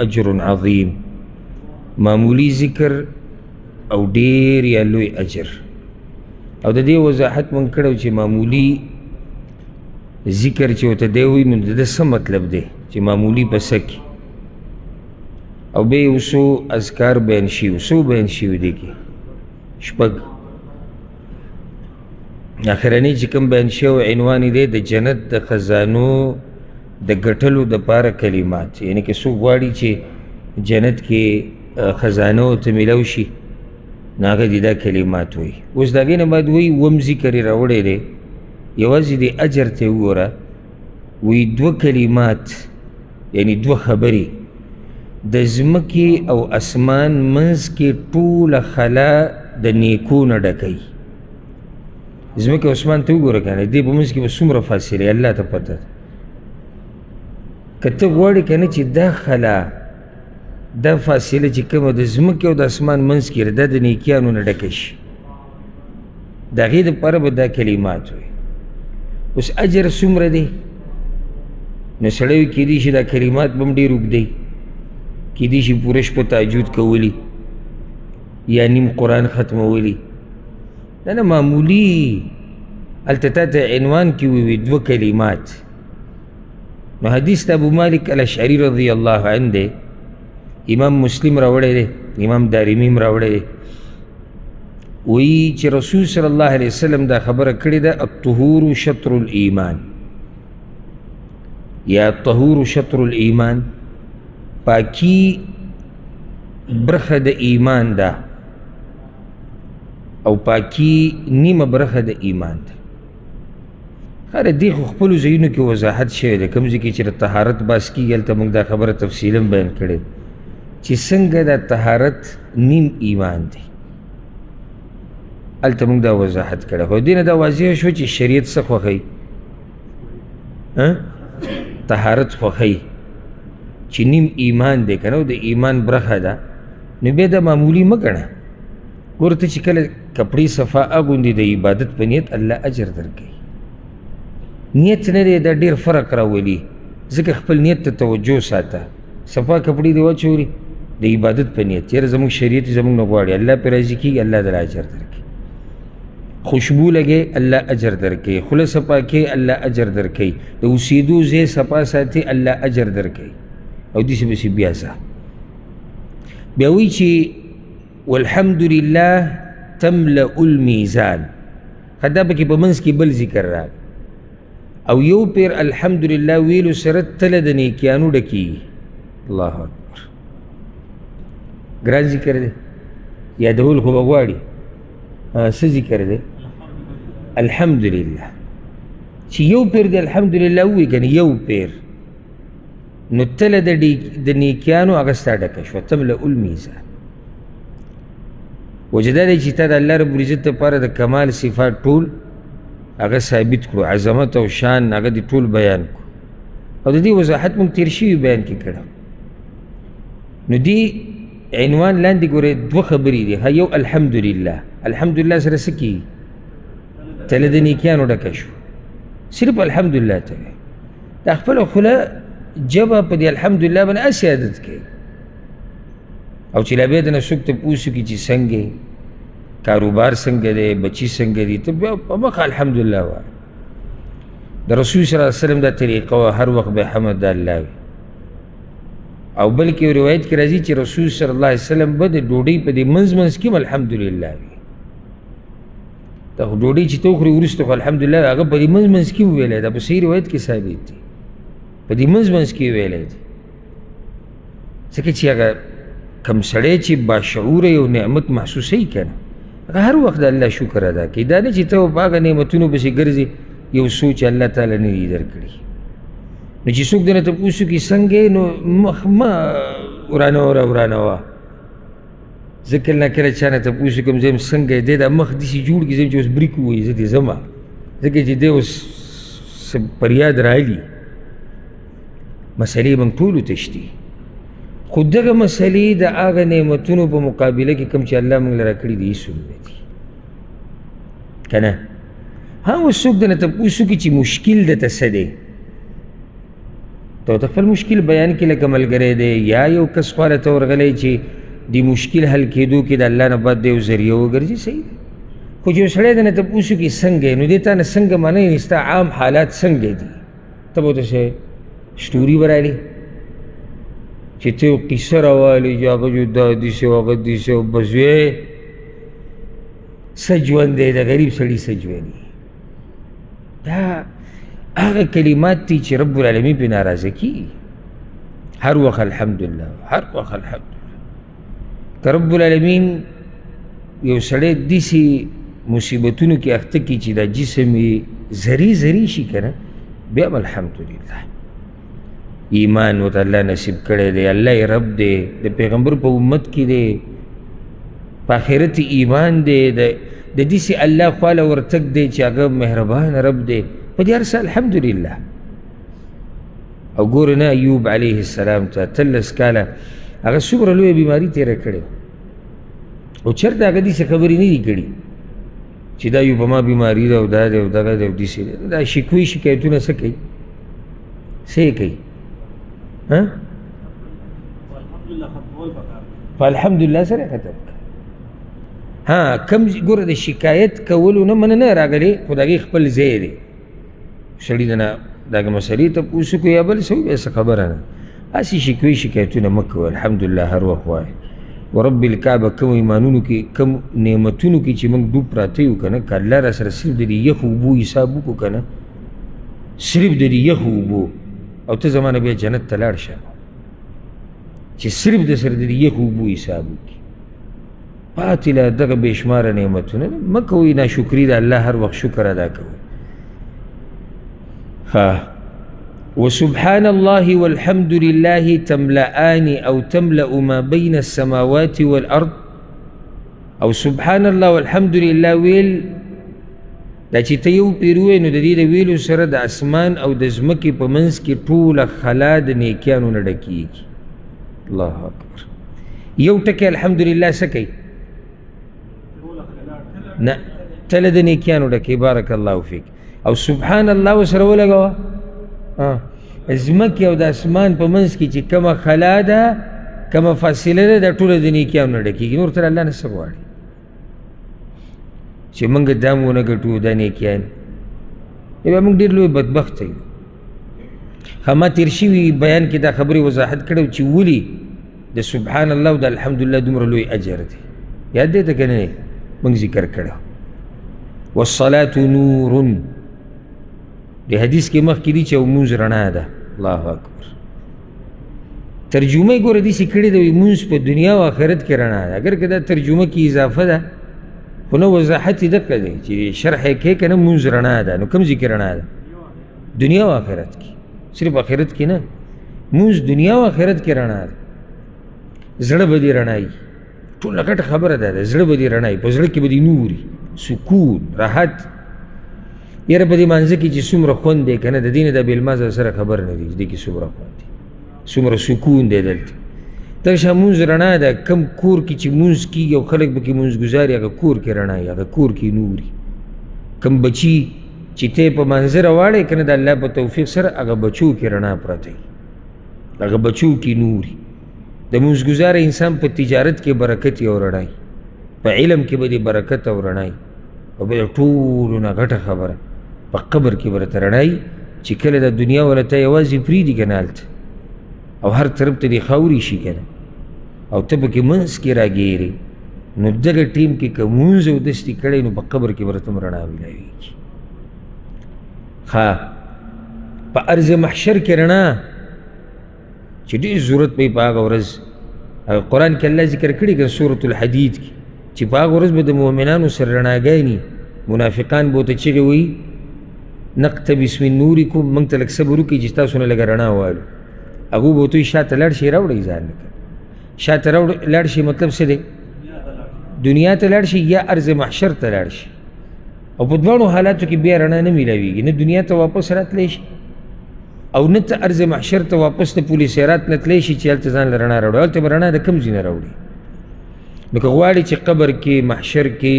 اجر عظیم. معمولی ذکر او ډیر یا لوی اجر. او د دې وضاحت مونږ کړی چې معمولی ذکر چې ورته دی وایي نو د ده څه مطلب دی چې معمولی په څه کې، او بیا یو څو اذکار بیان شوي، څو بیان شوي دي کې شپږ. اخرنی چې کوم بیان شوی عنوان یې دی د جنت د خزانو د ګټلو دپاره کلمات، یعنې که څوک غواړي چې جنت کې خزانه ورته میلاو شي نو هغه دې دا کلمات وایي. اوس د هغې نه بعد وایي اووم ذکر یې راوړی دی، یوازې دې اجر ته وګوره. وایي دوه کلمات یعنې دوه خبرې د ځمکې او اسمان منځ کې ټوله خلا د نیکو نه ډکوي. ځمکې او اسمان ته وګوره که نه، دې په منځ کې به څومره فاصله، الله ته پته ده. که ته غواړې که نه چې دا خلا دا فاصله چې کومه د ځمکې او د اسمان منځ کې ده، دا د نیکیانو نه ډکه شي، د هغې دپاره به دا کلمات وي. اوس اجر څومره دی؟ نو سړی وایي کیدای شي دا کلمات به هم ډېر اوږده وي، کیدای شي پوره شپه تهجد کولی یا نیم قرآن ختمولی. نه نه، معمولي هلته تا ته عنوان کې ووي دوه کلمات. نو حدیث د ابو مالک الاشعري رضی الله عنه دی، امام مسلم راوړی دی، امام دارمي هم راوړی دی. وایي چې رسول صلی الله علیه وسلم دا خبره کړې ده، الطهور شطر الایمان، یا الطهور شطر الایمان، پاکی برخه د ایمان ده او پاکی نیمه برخه د ایمان ده. خیر دې خو خپلو ځایونو کې وضاحت شوی دی، کوم ځای کې چې د طهارت بحث کېږي هلته موږ دا خبره تفصیلا بیان کړې چې څنګه دا طهارت نیم ایمان دی، هلته موږ دا وضاحت کړی. خو دې نه دا واضح شو چې شریعت څه خوښوي؟ طهارت خوښوي چې نیم ایمان دی که نه، د ایمان برخه ده. نو بیا دا معمولي مه ګڼه. ګوره ته چې کله کپړې صفا اغوندې د عبادت په نیت، الله اجر درکوي. نیت نه دی دا ډېر فرق راولي، ځکه خپل نیت ته توجه ساته. صفا کپړې دې واچولې د عبادت په نیت، یاره زموږ شریعت زموږ نه غواړي، الله پرې راضي کېږي، الله درله اجر درکوي. خوشبو لګې الله اجر درکوي، خوله صفا کوې الله اجر درکوي، د اوسېدو ځای صفا ساتې الله اجر درکوي، او داسې پسې بیا ځه. بیا وایي چې والحمد لله تملأ الميزان. ښه دا پکې په منځ کې بل ذکر راغی، او یو پیر الحمدلله ویلو سره تله د نیکیانو ډکېږي. الله اکبر، ګران ذکر دی، یادول خو به غواړي. څه ذکر دی؟ الحمدلله. چې یو پیر دی الحمدلله ووایي که نه، یو پیر، نو تله د نیکیانو هغه ستا ډکه شوه، تملأ الميزان. وجه دا دی چې تا د الله رب العزت دپاره د کمال صفات ټول هغه ثابت کړو، عظمت او شان هغه دې ټول بیان کړو، او د دې وضاحت موږ تېر شوي بیان کې کړی. نو دې عنوان لاندې ګورئ دوه خبرې دي. ها، یو الحمدلله، الحمدلله سره څه کېږي؟ تله د نیکیانو ډکه شو، صرف الحمدلله ته وایي. دا خپله خوله ژبه په دې الحمدلله باندې هسې عادت کوي، او چې لا بیا د نه څوک تپوس وکړي چې څنګه کاروبار څنګه دی، بچي څنګه دي، ته بیا په مخه الحمدلله وایه. د رسول صلی الله علیه وسلم دا طریقه وه، هر وخت به حمد د الله وي. او بلکې یو روایت کې راځي چې رسول صلی الله علیه وسلم به د ډوډۍ په دې منځ منځ کې هم الحمدلله وي. دا خو ډوډۍ چې ته وخورې وروسته خو الحمدلله هغه په دې منځ منځ کې هم ویلی، دا په صحیح روایت کې ثابت دی، په دې منځ منځ کې ویلی دی. ځکه چې هغه کم سړی چې باشعوره یو نعمت محسوسوي که نه، هغه هر وخت د الله شکر ادا کوي. دا نه چې ته په هغه نعمتونو پسې ګرځې یو سوچ الله تعالی نه دي درکړي. نو چې څوک درنه تپوس وکړي څنګه یې، نو مخ مه ورانوه را ورانوه. زه کله نا کله چا نه تپوس وکړم زه یم څنګه یې، دی دا مخ داسې جوړ کړي زه یم چې اوس بریک ووایي زه دې ځمه، ځکه چې دی اوس څه پریاد راغلي. مسئلې موږ ټولو ته شتي، خو دغه مسئلې د هغه نعمتونو په مقابله کې کوم چې الله موږ له راکړي دي هېڅ هم نه دي که نه. ها، اوس څوک درنه تپوس وکړي چې مشکل درته څه دی، ته ورته خپل مشکل بیان کړې لکه ملګری دی یا یو کس خواله ته ورغلی چې د مشکل حل کېدو کې د الله نه بعد د یو ذریعه وګرځي، صحیح دی. خو چې یو سړی د نه تپوس وکړي څنګه یې، نو دې تا نه څنګه معنی یعنې ستا عام حالات څنګه دي، ته به ورته څه سټوري به رالې چې ته یو قصه راوالې چې هغه جو دا داسې او هغه داسې او بس وې څه ژوند دی د غریب سړي څه ژوند دی. دا هغه کلمات دي چې رب العالمین پرې ناراضه کېږي. هر وخت الحمدلله، هر وخت الحمدلله. که رب العالمین یو سړی داسې مصیبتونو کې اخته کړي چې دا جسم یې ذرې ذرې شي که نه، بیا هم الحمدلله. ایمان ورته الله نصیب کړی دی، الله یې رب دی، د پیغمبر په امت کې دی، په آخرت ایمان دی، د داسې الله خواله ورتګ دی چې هغه مهربان رب دی، په دې هر څه الحمدلله. او ګوره نه ایوب علیه السلام ته 18 کاله هغه څومره لویه بیماري تېره کړې او چېرته هغه داسې خبرې نه دي کړي چې دا یو په ما بیماري ده او دا دی او دغه دی او داسې دی. دا شکوې شکایتونه څه کوي؟ څه یې کوي؟ ها؟ په الحمدلله سره ختم کړه. ها کم ګوره د شکایت کولو نه منه نه راغلې، خو د هغې خپل ځای دی. سړي د نه دغه مسئلې تپوس وکړو یا بل څه بیا څه خبره نه، هسې شکوې شکایتونه مه کوه. الحمدلله هر وخت وایه. ورب الکعبه کوم ایمانونو کې کوم نعمتونو کې چې موږ ډوب پراته یو که نه، که الله را سره صرف د دې یخو اوبو حساب وکړو که نه، صرف د دې یخو اوبو، او ته زما نه بیا جنت ته لاړ شه چې صرف د سره د دې یخو اوبو حساب وکړي، پاتې له دغه بې شماره نعمتونه مه کوئ ناشکري د الله، هر وخت شکر ادا کوئ. ښه، وسبحان الله والحمد لله تملأان أو تملأ ما بين السماوات والأرض. او سبحان الله والحمد لله ویل دا چې ته یو پیر ووایې نو د دې د ویلو سره د اسمان او د ځمکې په منځ کې ټوله خلا د نیکیانو نه ډکېږي. الله اکبر. یو ټکی الحمدلله څه کوي؟ نه تله د نیکیانو ډکې. بارک الله فیک. او سبحان الله ورسره ولګوه، ځمکې او د اسمان په منځ کې چې کومه خلا ده، کومه فاصله ده، دا ټوله د نیکیانو نه ډکېږي. نور تر الله نه څه غواړي چې موږ دا هم ونه ګټو دا نیکیان؟ بیا موږ ډېر لوی بدبخته یو. ښه، ما تېر شوي بیان کې دا خبرې وضاحت کړی چې ولې د سبحان الله او د الحمدلله دومره لوی اجر دی. یاد دی ته که نه؟ موږ ذکر کړی. والصلاة نور، د حدیث کې مخکې دي چې لمونځ رڼا ده. الله اکبر. ترجمه یې ګوره داسې کړې ده، وایي لمونځ په دنیا او آخرت کې رڼا ده. اګر که دا ترجمه کې اضافه ده خو نه وضاحت یې دقه دی چې شرح یې کوې که نه، لمونځ رڼا ده، نو کوم ځای کې رڼا ده؟ دنیا او آخرت کې، صرف آخرت کې نه، لمونځ دنیا او آخرت کې رڼا ده. زړه به دې رڼا وي، ټوله غټه خبره ده، زړه به دې رڼا وي، په زړه کې به دې نور وي، سکون، راحت. یاره په دې مانځه کې چې څومره خوند دی که نه، د دې نه د بېلمازه سره خبر نه دی چې دې کې څومره خوند دی، څومره سکون دی دلته. دغه شان لمونځ رڼا ده. کم کور کې چې لمونځ کېږي او خلک پکې لمونځ ګزاري، هغه کور کې رڼا وي، هغه کور کې نور وي. کم بچي چې ته یې په مانځه راواړې که نه، د الله په توفیق سره هغه بچو کې رڼا پرته وي، هغه بچو کې نور وي. د لمونځ ګزاره انسان په تجارت کې برکت وي او رڼا وي، په علم کې به دې برکت او رڼا وي، او بیا ټولو نه غټه خبره په قبر کې به درته رڼا وي چې کله د دنیا والا ته یوازې پرېږدي که نه هلته، او هر طرف ته دې خاورې شي که نه، او ته پکې منځ کې راګیرې، نو دغه ټیم کې که لمونځ اودس دې کړی نو په قبر کې به درته هم رڼا میلاویږي. ښه، په ارض محشر کې رڼا چې ډېر ضرورت به په هغه ورځ، هغه قرآن کې الله ذکر کړي که سورة الحدید کې چې په هغه ورځ به د مؤمنانو سره رڼاګانې، منافقان به ورته چیغې وایي نقتبس من نورکم، موږ ته لږ صبر وکړئ چې تاسو نه لږه رڼا والو. هغو به ورته وایي شاته لاړ شئ، راوړئ ځان نه. شاته لاړ شئ مطلب څه دی؟ دنیا ته لاړ شئ یا ارض محشر ته لاړ شئ. او په دواړو حالاتو کې بیا رڼا نه میلاویږي، نه دنیا ته واپس راتلی شي او نه ته ارض محشر ته واپس د پولې صراط نه تللی شي چې هلته ځان له رڼا راوړي. هلته به رڼا د کوم ځای نه راوړي؟ نو که غواړې چې قبر کې، محشر کې،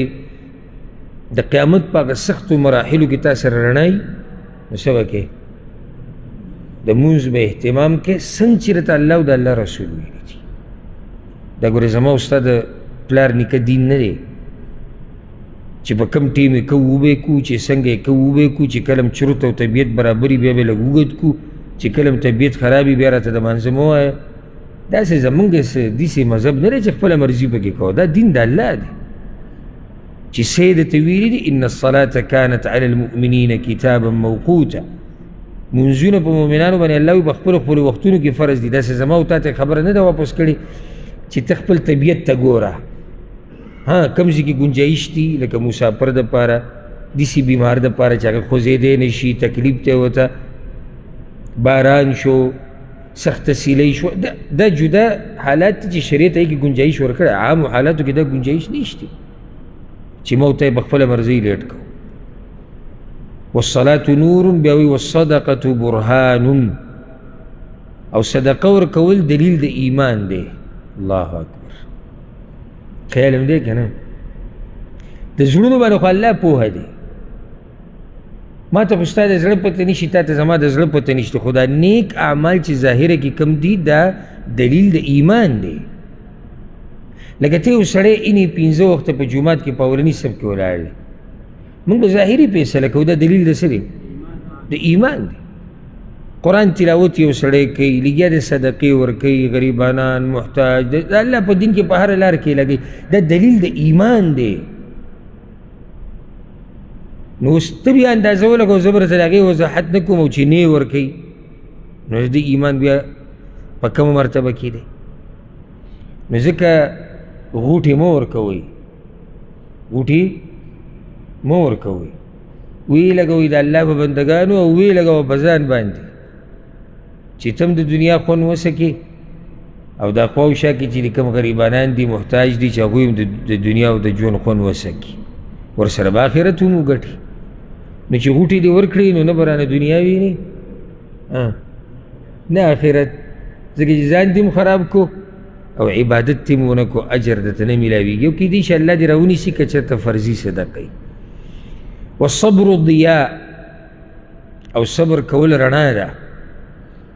د قیامت په هغه سختو مراحلو کې تا سره رڼا وي، نو څه به کوې؟ د د مونځ به اهتمام کې څنګه چې راته الله او د الله رسول ویلي دي. دا ګورې زما او ستا د پلار نیکه دین نه دی چې په کم ټیم یې کوو وبه یې کړو، چې څنګه یې کوو وبه یې کړو، چې کله هم چرت او طبیعت برابري بیا به لږ اوږد کړو، چې کله هم طبیعت خراب وي بیا راته د مانځه مه وایه. داسې زمونږ څه داسې مذهب نه دی چې خپله مرضي پکې کوه. دا دین د الله دی چې څه یې درته ویلي دي، ان الصلاة كانت على المؤمنین کتابا موقوتا. مونځونه په مؤمنانو باندې الله وایي په خپلو خپلو وختونو کې فرض دي. داسې زما او تا ته خبره نه ده واپس کړې چې ته خپل طبیعت ته ګوره. ها کوم ځای کې ګنجایش دي، لکه مسافر دپاره، داسې بیمار دپاره چې هغه خوځېدی نه شي، تکلیف دی ورته، باران شو، سخته سیلۍ شو، دا جدا حالات دي چې شریعت هغې کې ګنجایش ورکړی. عامو حالاتو کې دا ګنجایش نشته چې ما او ته یې په خپله مرضي لیټ کوو. والصلاة نور، بیا وایي والصدقة برهان، او صدقه ورکول دلیل د ایمان دی. الله اکبر، خیال هم دی که نه؟ د زړونو باندې خو الله پوهه دی. ما ته خو ستا د زړه پته نشي، تا ته زما د زړه پته نشته، خو دا نیک اعمال چې ظاهره کې کوم دي دا دلیل د ایمان دی. لکه ته یو سړی اینې پنځه وخته په جومات کې په اولني صف کې ولاړ دی، موږ به ظاهري فیصله کوو، دا دلیل د څه دی؟ د ایمان دی. قرآن تلاوت یو سړی کوي، لګیا دی صدقې ورکوي، غریبانان محتاج دی، د الله په دین کې په هره لار کې لګوي، دا دلیل د ایمان دی. نو اوس ته بیا اندازه ولګوه، زه به درته د هغې وضاحت نه کوم، او چې نه یې ورکوي نو د دې ایمان بیا په کومه مرتبه کې دی؟ نو ځکه غوټې مه ورکوئ، غوټې مه ورکوئ، ویې لګوئ د الله په بندګانو او ویې لګوه په ځان باندې چې ته هم د دنیا خوند وڅکې او دا خوا او شا کې چې کوم غریبانان دي محتاج دي چې هغوی هم د دنیا او د ژوند خوند وڅکي، ورسره به آخرت هم وګټي. نو چې غوټې دې ورکړې نو نه به رانه دنیا ویني نه آخرت، ځکه چې ځان دې هم خراب کړو او عبادت دې هم ونه کړو، اجر درته نه میلاویږي. او کېدای شي الله دې راونیسي که چېرته فرضي صدقه وي. والصبر ضیاء، او صبر کول رڼا ده.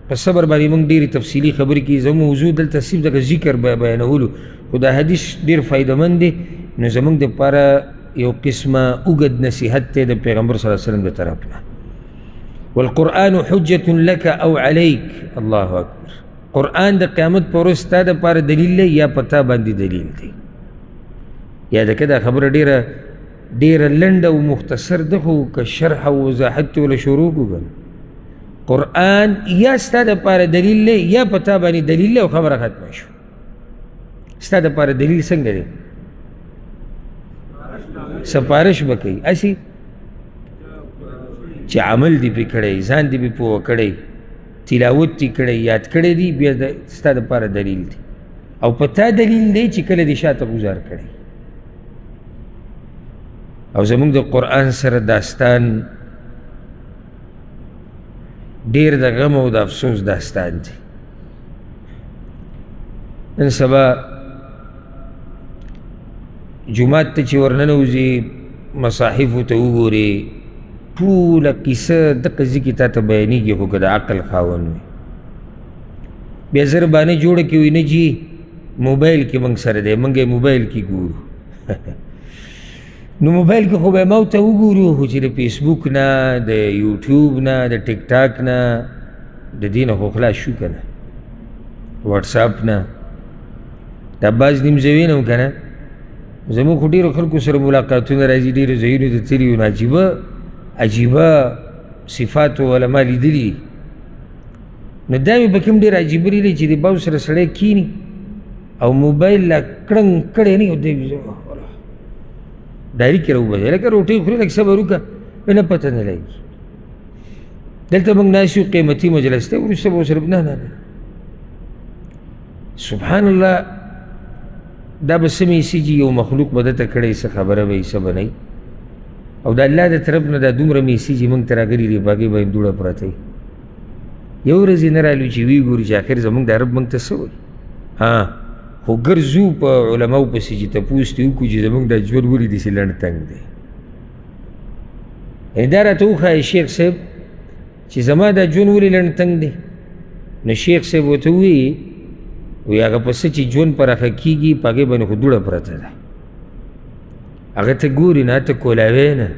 په صبر باندې موږ ډېرې تفصیلي خبرې کړي، زموږ موضوع دلته صرف دغه ذکر بیانولو، خو دا حدیث ډېر فایدهمند دی. نو زموږ دپاره یو قسمه اوږد نصیحت دی د پیغمبر صلی الله علیه وسلم د طرف نه. والقرآن حجة لك او علیک. الله اکبر، قرآن د قیامت پر ورځ ستا دپاره دلیل دی یا په تا باندې دلیل دی. یاده که دا خبره ډېره ډېره لنډه او مختصر ده، خو که شرح او وضاحت ته وله شروع کړو که نه، قرآن یا ستا دپاره دلیل دی یا په تا باندې دلیل دی او خبره ختمه شو. ستا دپاره دلیل څنګه دی؟ سفارش به کوي، هسې چې عمل دې پرې کړی، ځان دې پرې پوه کړی، تلاوت دې کړی، یاد کړی دی، بیا ستا دپاره دلیل دی. او په تا دلیل دی چې کله دې شاته ګوزار کړی. او زموږ د قرآن سره داستان ډېر د غم او د افسوس داستان دی. نن سبا جومات ته چې ورننوځي، مصاحفو ته وګورې، ټوله قصه دقه ځای کې تا ته بیانېږي، خو که د عقل خاوند وي. بیا زر بانه جوړه کړي، وایي نه جي موبایل کې موږ سره دی، موږ یې موبایل کې ګورو. نو موبایل کې خو به ما ته وګورو، خو چې د فیسبوک نه، د یوټیوب نه، د ټیک ټاک نه، د دې نه خو خلاص شو که نه، واټساپ نه، دا بعض نیم زه وینم که نه، زموږ خو ډېرو خلکو سره ملاقاتونه راځي، ډېرو ځایونو ته تللي یو، نو عجیبه عجیبه صفاتو علما لیدلي. نو دا مې پکې هم ډېر عجیبه لیدلی چې د باو سره سړی کښېني او موبایل لا کړنګ کړی نه، او دی ډایري کې راوباسي، لکه روټۍ خوري، لږ صبر وکړه، نه پته نه لګي. دلته موږ ناست یو، قیمتي مجلس دی، وروسته به ورسره نه نه نه، سبحان الله، دا به څه میسج یو مخلوق به ده ته کړی، څه خبره به یې څه به نه وي. او د الله د طرف نه دا دومره میسج موږ ته راغلي دی، په هغې باندې دوړه پرته وي. یو ورځ یې نه رالو چې ویې ګورو چې آخر زموږ د رب موږ ته څه وایي. ها خو ګرځو په علماو پسې چې تپوس ترې وکړو چې زموږ دا ژوند ولې داسې لنډ تنګ دی. یعنې دا راته وښایه شیخ صاحب چې زما دا ژوند ولې لنډ تنګ دی؟ نو شیخ صاحب ورته ووایي، وایي هغه په څه چې ژوند پراخه کېږي په هغې باندې خو دوړه پرته ده، هغه ته ګوري نه، ته کولاوې نه،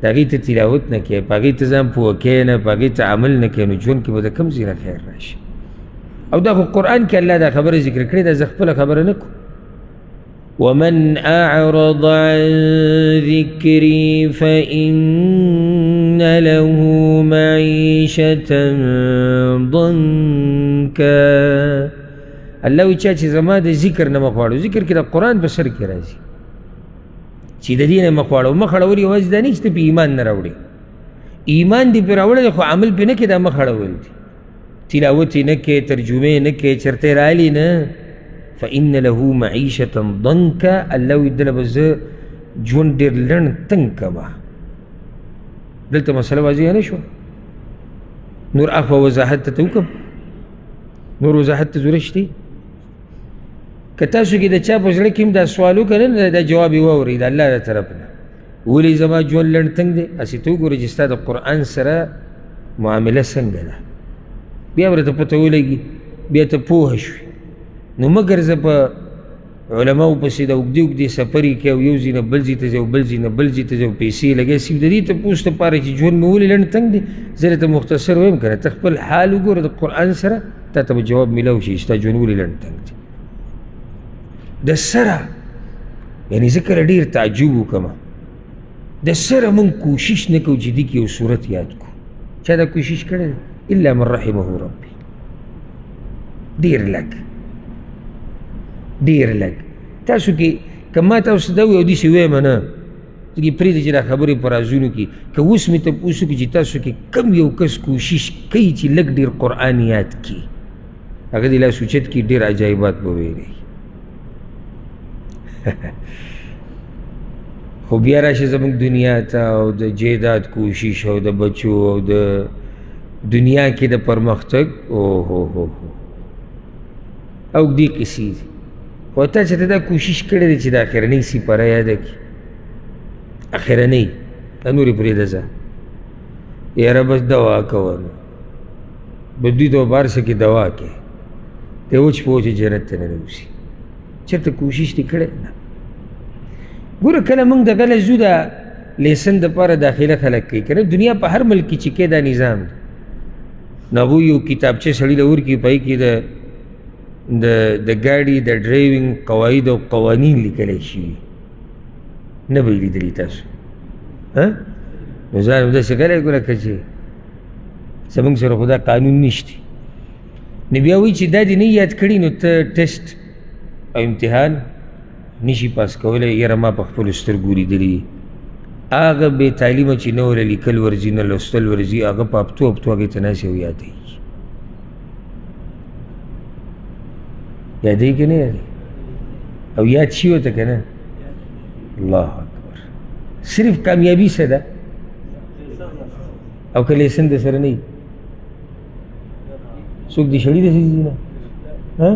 د هغې ته تلاوت نه کوې، په هغې ته ځان پوه کوې نه، په هغې ته عمل نه کوې، نو ژوند کې به د کوم ځای نه خیر راشي؟ او دا خو قرآن کې الله دا خبره ذکر کړې ده، زه خپله خبره نه کوم. ومن أعرض عن ذكري فإن له معيشة ضنكا. الله وایي چا چې زما د ذکر نه مخ واړو، ذکر کې د قرآن په سر کې راځي چې د دې نه مخ واړو. مخ اړول یوازې دا نه چې ته پې ایمان نه راوړې، ایمان دې پرې راوړی دی خو عمل پې نه کوې، دا مخ اړول دي، تلاوت یې نه کوې، ترجمې یې نه کوې، چېرته یې رالي نه. فإن له معيشة ضنكا، الله وایي دله به زه ژوند ډېر لنډ تنګ کړم. دلته مسله واضحه نه شوه، نور اخوا وضاحت ته وکړم، نور وضاحت ته ضرورت شته. که تاسو کې د چا په زړه کې هم دا سوال وکړه نه، دا جواب یې واورئ د الله له طرف نه، ولې زما ژوند لنډ تنګ دی؟ هسې ته وګوره چې ستا د قرآن سره معامله څنګه ده، بیا به درته پته ولګي، بیا ته پوه شوې. نو مه ګرځه په علماو پسې د اوږدې اوږدې سفرې کوې او یو ځای نه بل ځای ته ځې او بل ځای نه بل ځای ته ځې او پیسې لګوې. صرف د دې تپوس دپاره چې ژوند مې ولې لنډ تنګ دی، زه درته مختصر وایم که نه، ته خپل حال وګوره د قرآن سره، تا ته به جواب میلاو شي چې ستا ژوند ولې لنډ تنګ دی. د سره یعنې زه کله ډېر تعجب وکړم، د سره موږ کوشش نه کوو چې دې کې یو صورت یاد کړو. چا دا کوشش کړی دی؟ الا من رحمه ربي، ډېر لږ، ډېر لږ. تاسو کې که ما تاسو ته دا ووایي او داسې وایم نه، ځکه پرېږدئ چې دا خبرې په رازونو کې، که اوس مې تپوس وکړي چې تاسو کې کم یو کس کوشش کوي چې لږ ډېر قرآن یاد کړي، هغه دې لاس اوچت کړي، ډېر عجایبات به ویلی. خو بیا راشي زموږ دنیا ته او د جیداد کوشش او د بچو او د دنیا کې د پرمختګ، اوه هو هو هو، او دې قصې دي. خو تا چې ته دا کوشش کړی دی چې د اخرنۍ سپاره یاده کړي، اخرنۍ، دا نورې پرېږده ځه، یاره بس دوا کوه، نو بس دوی ته به په هر څه کې دوا کوې، دی وچ په وچه جنت ته ننوځي. چېرته کوشش دې کړی؟ نه. ګوره کله موږ دغه له ځو د لیسن دپاره داخله خلک کوي که نه، دنیا په هر ملک کې چې کوي دا نظام دی. نو هغوی یو کتابچه سړي له ورکړي، په هغې کې د ګاډي د ډرایوینګ قواعد او قوانین لیکلی شوي، نه به یې لیدلي تاسو؟ ها؟ نو ځان هم داسې غلی کړو لکه چې زموږ سره خو دا قانون نشته. نو بیا وایي چې دا دې نه یاد کړي نو ته ټسټ او امتحان نشي پاس کولی. یاره ما په خپلو سترګو لیدلي، هغه بې تعلیمه چې نه ورله لیکل ورځي نه لوستل ورځي، هغه په هفتو هفتو هغې ته ناست او یادوي. یادوي که نه یادوي؟ او یاد شي ورته که نه؟ الله اکبر. صرف کامیابي څه ده؟ او که لیسن د سره نه وي، څوک دې شړي داسې ځي نه؟ ها؟